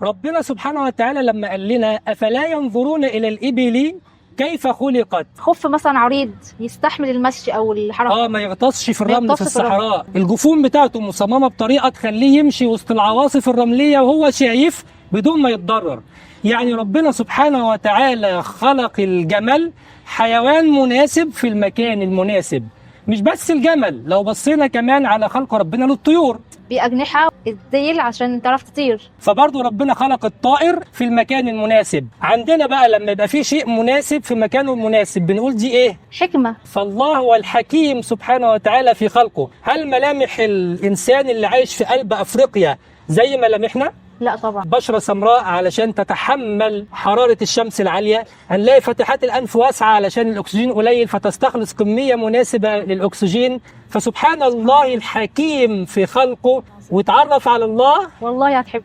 ربنا سبحانه وتعالى لما قال لنا أفلا ينظرون إلى الإبل كيف خلقت. خف مثلا عريض يستحمل المشي او الحركة. ما يغطسش في ما الرمل في يغطسش في الرمل. الصحراء. الجفون بتاعته مصممه بطريقة تخليه يمشي وسط العواصف الرملية وهو شايف بدون ما يتضرر. يعني ربنا سبحانه وتعالى خلق الجمل حيوان مناسب في المكان المناسب. مش بس الجمل، لو بصينا كمان على خلق ربنا للطيور باجنحه الذيل عشان تعرف تطير. فبرضه ربنا خلق الطائر في المكان المناسب. عندنا بقى لما يبقى في شيء مناسب في مكانه المناسب بنقول دي ايه؟ حكمه. فالله هو الحكيم سبحانه وتعالى في خلقه. هل ملامح الإنسان اللي عايش في قلب أفريقيا زي ملامحنا؟ لا طبعا. بشرة سمراء علشان تتحمل حرارة الشمس العالية، هنلاقي فتحات الأنف واسعة علشان الأكسجين قليل فتستخلص كمية مناسبة للأكسجين. فسبحان الله الحكيم في خلقه. وتعرف على الله والله هتحبه.